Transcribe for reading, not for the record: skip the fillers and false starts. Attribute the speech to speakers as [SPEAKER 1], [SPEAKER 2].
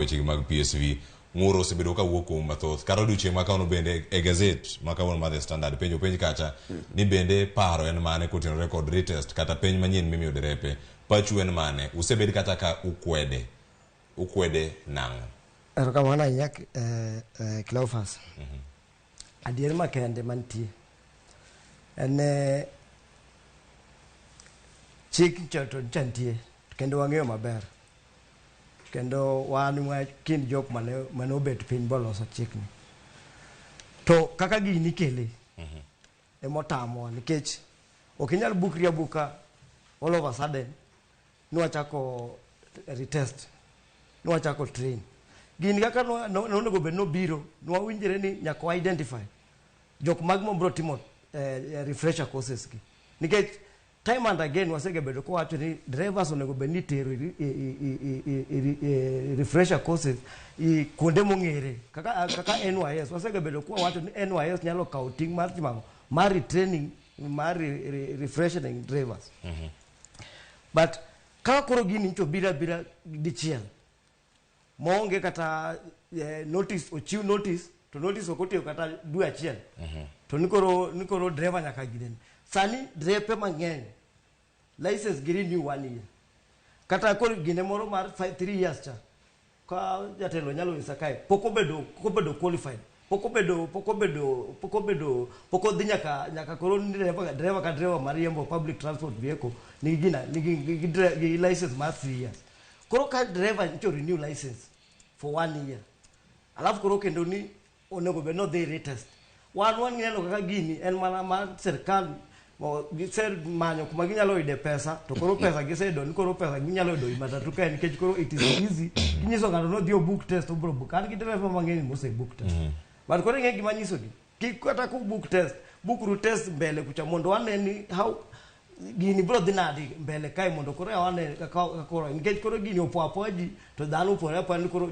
[SPEAKER 1] Wechegi mag PSV ng'ur osebedo ka wuok kuom mathoth kata odiochieng' ma kawuono bende e gazet ma kawuono mar The Standard penjo penj kacha ni bende paro en mane kotenore kod retest kata penj manyien mimiyo derepe pachu en mane usebed kata ka ukwede ukwede nang'o?
[SPEAKER 2] Erokamano ahinya, Cleophas. Adier makende mantie en chik cha to ncha nitie kendo wang'eyo maber kendo wan wa kind jok mane obet piny boloso chikni to kaka gini ikele emotamowa nikech ok inyal bukri abuka all of a sudden nwachako retest, nwachako train gini kaka nonego bed nobiro nwawinjre ni nyaka wa identify jok mag mabro timo refresher courses gi nikech time and again wasegabedo kowacho ni drivers onego bed ni itero i refresher courses i kuonde mong'ere kaka NYS. Wasegabedo kwawacho ni NYS nyalo kawo ting' mar timo ang'o? Mar retraining, mar refreshing drivers. But kaka koro gini nyocha obiro abira dichiel maonge kata notice, ochiw notice to notice ok otiyo kata dwe achiel to ni koro driver nyaka ginen. Sani drepe mang'eny license gi renew one year kata koro gine moro mar 3 years cha ka jatelo nyalo nyisa kae pok obedo qualified, pok obedo pok odhi nyaka koro ni driver ka driver mariembo public transport vehicle nigi gina nigi gi license mar 3 years. Koro ka driver ncho renew license for one year alafu koro kendo ni onego bed ni odhi retest, wan waneno kaka gini en mana mar sirkal gisemanyo kuma ginyalo yude pesa to koro pesa giseyudo ni koro pesa ginyalo yudo i matatu kae nikech koro it is easy kinyiso ng'ato nodhi obook test obro book. An gi dereva mang'eny mose book test, but koro ing'e gima nyisogi, kik kata ku book test, book uru test mbele kucha mondo wane ni how gini bro dhi nadi mbele kae mondo koro wane kaka koro nikech koro gini opo apoya ji to dhano opore apoya ni koro.